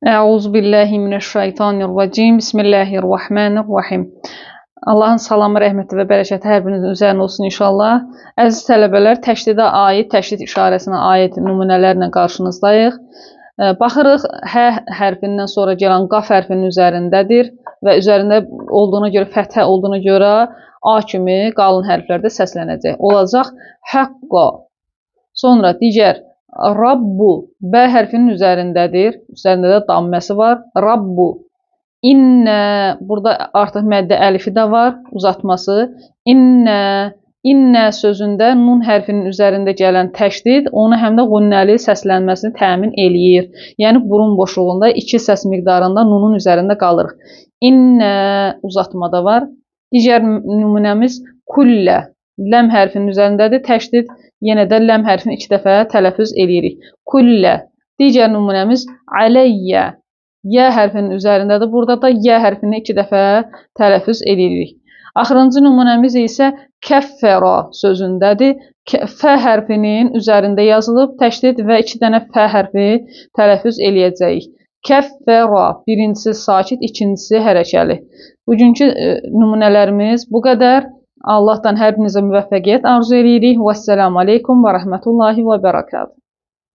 Əuzubillahi mineşşeytanirracim. Bismillahirrahmanirrahim. Allahın salamı, rəhməti və bərəkəti hər birinizin üzərinə olsun inşallah. Əziz tələbələr, təşdidə aid, təşdid işarəsinə aid nümunələrlə qarşınızdayıq. Baxırıq, H hərfindən sonra gələn qaf hərfinin üzərindədir və üzərində olduğuna görə, fəthə olduğuna görə A kimi qalın hərflərdə səslənəcək. Olacaq həqqa. Sonra digər Rabbu B hərfinin üzərindədir. Üzərində də damməsi var. Rabbu. İnnə, burada artıq məddə əlifi də var, uzatması. İnnə, innə sözündə nun hərfinin üzərində gələn təşdid onu həm də ğunnəli səslənməsini təmin eləyir. Yəni burun boşluğunda iki səs miqdarında nunun üzərində qalırıq. İnnə uzatma da var. Digər nümunəmiz kullə. Ləm hərfinin üzərindədir təşdid. Yenə də ləm hərfini iki dəfə tələffüz eləyirik. Kullə. Digər nümunəmiz aleyyə. Y hərfinin üzərindədir. Burada da Y hərfini iki dəfə tələffüz eləyirik. Axırıncı nümunəmiz isə kəffəra sözündədir. F hərfinin üzərində yazılıb təşdid və iki dənə F hərfi tələffüz eləyəcəyik. Kəffəra. Birincisi sakit, ikincisi hərəkəli. Bugünkü nümunələrimiz bu qədər. Allahdan hər birinizə müvəffəqiyyət arzu eləyirik. Vəssalamu aleykum və rəhmətullahi və bərəkatuhu.